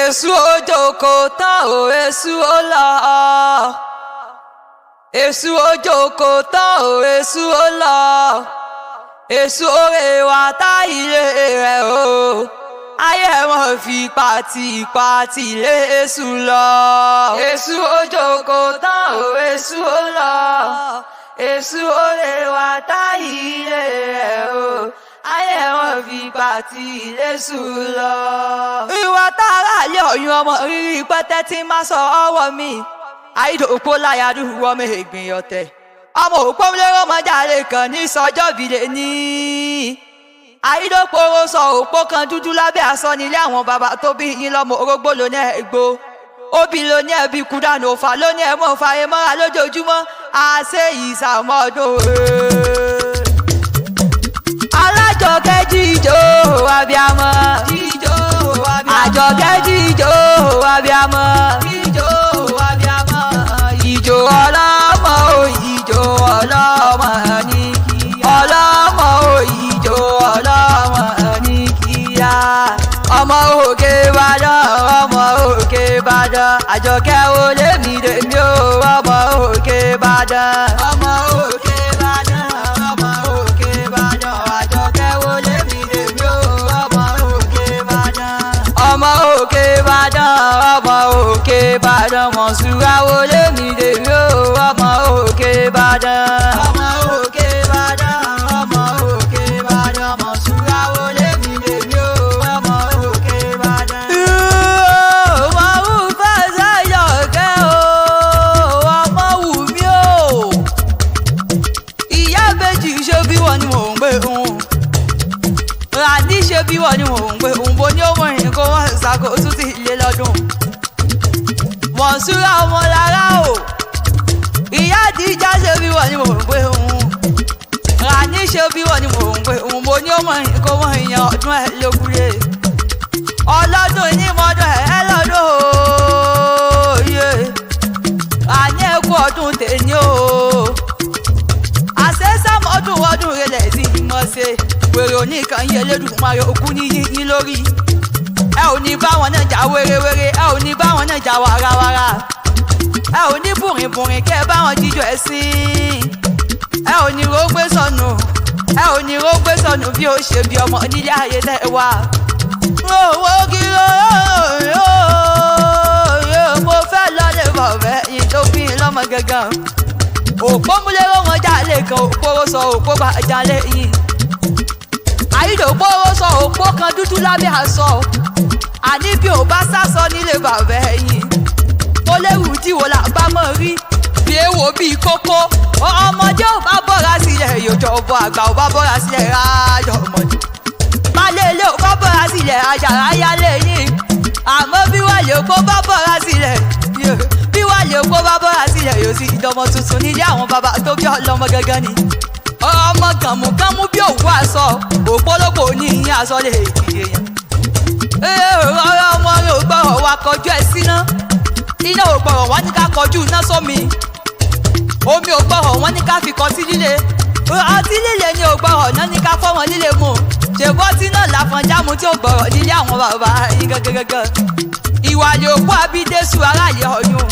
Èṣù òjòkó tán ò, èṣù ó lọ. Èṣù òjòkó tán ò, èṣù ó lọ. Èṣù òrè wa tá ilé rẹ̀ o. Ayé wọn fi pàtì pàtì lé èṣù lọ. Èṣù òjòkó tán ò, èṣù ó lọ. Èṣù òrè wa tá ilé rẹ̀ o. Ayé wọn fi pàtì lésù lọ. Ìwà tààrà lé ọ̀yún ọmọ rírí pẹ́tẹ́ tí má sọ ọwọ́ mi. Àìdòpó láyà dùn ọmọ ìgbìn ọ̀tẹ̀. Ọmọ òpó lérò ọmọjáde kan ní sọjọ́ ìbílẹ̀ ní. Àìdòpó sọ òpó kan dúdú lábẹ́ aṣọ nílé àwọn bàbá tó bí yín lọ́mọ orógbó ló ní ẹ̀gbó. Obì ló ní ẹbí kú dànù òfà ló ní ẹ̀mọ́ òfà ẹ̀ mọ́ra lójoojúmọ́. Àṣẹ ìsàmọ́dún alájọkẹ́ jíjó abiamọ. Jíjó abiamọ. Àjọkẹ́ jíjó abiamọ. Jíjó abiamọ. Ìjó ọlọ́mọ o, ìjó ọlọ́mọ ní kíá. Ọlọ́mọ o, ìjó ọlọ́mọ ní kíá. Ọmọ òkè Ìbàdàn, ọmọ òkè Ìbàdàn. Àjọkẹ́ o lèmi lèmi o, ọmọ òkè Ìbàdàn. Ọmọ òkè Ìbàdàn, ọmọ òkè Ìbàdàn. Àjọkẹ́ o lèmi lèmi o, ọmọ òkè Ìbàdàn. Ọmọ òkè Ìbàdàn, ọmọ òkè Ìbàdàn. Mọ̀ṣúra o lèmi lèmi o, ọmọ òkè Ìbàdàn. Ọmọ òkè Ìbàdàn, ọmọ òkè Ìbàdàn. Mọ̀ṣúra o lèmi lèmi o, ọmọ òkè Ìbàdàn. Ọmọ wù fẹ́ sẹ́yọ̀kẹ́ o, ọmọ wù mí o. Ìyá ìbejì ṣe bí wọ́n ni mò ń gbé òun. Ràní ṣe bí wọ́n ni mò ń gbé òun. Bo ní òun rìn kó wọ́n ṣàkóso ti lé lọ́dún. Mọ̀ṣúra ọmọ lára o. Ìyá àdìjà ṣe bí wọ́n ni mò ń gbé òun. Ràní ṣe bí wọ́n ni mò ń gbé òun. Bo ní òun rìn kó wọ́n yan ọdún ẹ̀ lókùrè. Ọlọ́dún ní mọ́dún ẹ̀ lọ́dún òye. Ràní ẹ kú ọdún tèmi o. Àṣẹ sàmọ́dún ọdún rẹ̀ lẹ̀ sí mọ̀ ṣe. Wèrè oníkan yẹ Elédùmarè òkú ní yín lórí. Ẹ ò ní bá wọn náà jà wérewére, ẹ ò ní bá wọn náà jà warawara. Ẹ ò ní bùrìnbùrìn kẹ́ ẹ bá wọn jíjọ ẹ̀sìn. Ẹ ò ní rógbé sọnù, ẹ ò ní rógbé sọnù bí ó ṣe bí ọmọ nílé ayé tẹ́ ẹ wá. Owó kí ló mo fẹ́ lọ́lẹ̀ bọ̀bẹ́ yìí tó bí lọ́mọ gangan. Òpómúléró wọn jalè kan, òpóró sọ òpó bá jalè yìí. Àyídòpóró sọ òpó kan dúdú lábẹ́ aṣọ. Àní bí ò bá sásọ nílé bàbá ẹ̀yìn. Mo léwu tí wò là bá mọ̀ rí. Bí èèwọ̀ bí kókó. Ọmọdé ò bá bọ́ra sílẹ̀ yòjọ́ ọ̀bọ àgbà ò bá bọ́ra sílẹ̀ rájọ ọmọdé. Balẹ̀ ilé ò bá bọ́ra sílẹ̀ àjàrà yálé yín. Àmọ́ bí wà lè kó bá bọ́ra sílẹ̀. Bí wà lè kó bá bọ́ra sílẹ̀ yóò sì dọmọ tuntun nílé àwọn bàbá tó bí ọlọ́mọ gangan ni. Ọmọ kànmùkànmú bí òwú aṣọ, òpólópó ní ìyín aṣọ lè dìde yẹn. Ọ̀rọ̀ ọmọ rẹ̀ ò gbọ́rọ̀ wa kọjú ẹ síná. Iná ò gbọ́rọ̀ wọ́n ní ká kọjú iná sómi. Omi ò gbọ́rọ̀ wọ́n ní ká fi kọ sí líle. Ọtí líle ni ò gbọ́rọ̀ náà ní ká fọ́mọ líle mu. Ṣèbọ́tí náà láfọ̀njámu tí ò gbọ́rọ̀ nílé àwọn bàbá yín gangan. Ìwà lè òkú abídésù aráyé ọ̀yún.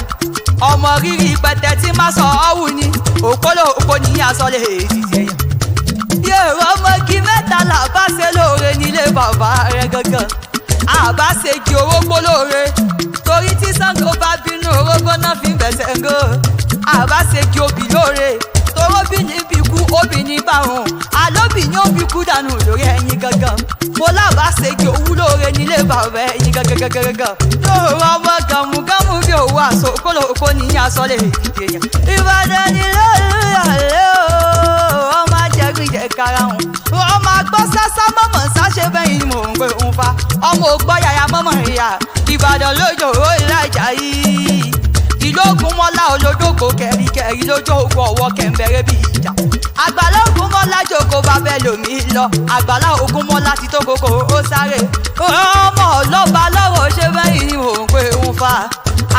Ọmọ rírì pẹ̀tẹ́ tí má sọ ọ́wù ni. Òpólò òpó ní aṣọ lè dìde yẹn. Yèrò ọmọgi mẹ́ta là bá ṣe lóore nílé bàbá rẹ̀ gangan. Àbá ṣe kí orógbó lóore. Torí tí Ṣàngó bá bínú orógbó náà fi ń bẹ̀sẹ̀ ń gò. Àbá ṣe kí obì lóore. Toróbì ní bí kú, obì ní bàrùn. Àlóbì ní òbí kú dànù lórí ẹyin gangan. Mo lábàá ṣe kí owú lóore nílé bàbá ẹyin gangan gangan gangan. Lóòrò ọmọ gàmùgàmù bí òwú aṣọ kólókó ní aṣọ lè dìde yẹn. Ìbàdàn ni lóòrùn àlẹ́ o, ọmọ ajẹ́gbìjẹ karahun. Ọmọ àgbọ̀ sásá mọ̀mọ́ sáṣẹ bẹ́yìn ni mò ń gbé òun fa. Ọmọ ògbọ́ yàyà mọ́mọ́ ìyá. Ìbàdàn lójó ìlàjà yìí. Ìlú Ògúnmọ́lá olódògbò kẹ̀ríkẹ̀rí lójó ògùn ọ̀wọ́ kẹ̀ǹbẹ̀rẹ̀ bí ìjà. Àgbàlá Ògúnmọ́lá jókòó bàbá ẹlòmíì lọ. Àgbàlá Ògúnmọ́lá ti tó kókó ó sáré. Ọmọ ọlọ́ba lọ́wọ́ ṣe bẹ́yìn ni mò ń gbé òun fa.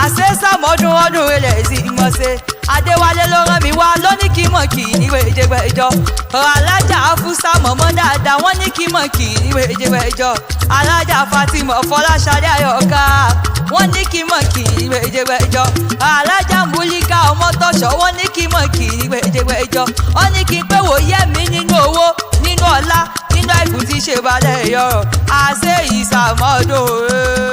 Àṣẹ sàmọ́dún ọdún ilẹ̀ sí ìmọ̀ṣe. Adéwálé ló rán mi wá lónìí kí mọ̀ mọ̀ kì í níwèéjẹgbẹ́jọ. Alájà Afúsá mọ̀mọ́ dáadáa, wọ́n ní kí mọ̀ kì í níwèéjẹgbẹ́jọ. Alájà Fatima Fọláṣadé Ayọ̀ká, wọ́n ní kí mọ̀ kì í níwèéjẹgbẹ́jọ. Alájà Múlíkà Ọmọtọ́ṣọ́, wọ́n ní kí mọ̀ kì í níwèéjẹgbẹ́jọ. Wọ́n ní kí n pé wòye mi nínú owó, nínú ọlá, nínú àìkú tí ṣe balẹ̀ yọrọ̀. Àṣẹ ìsàmọ́dọ̀.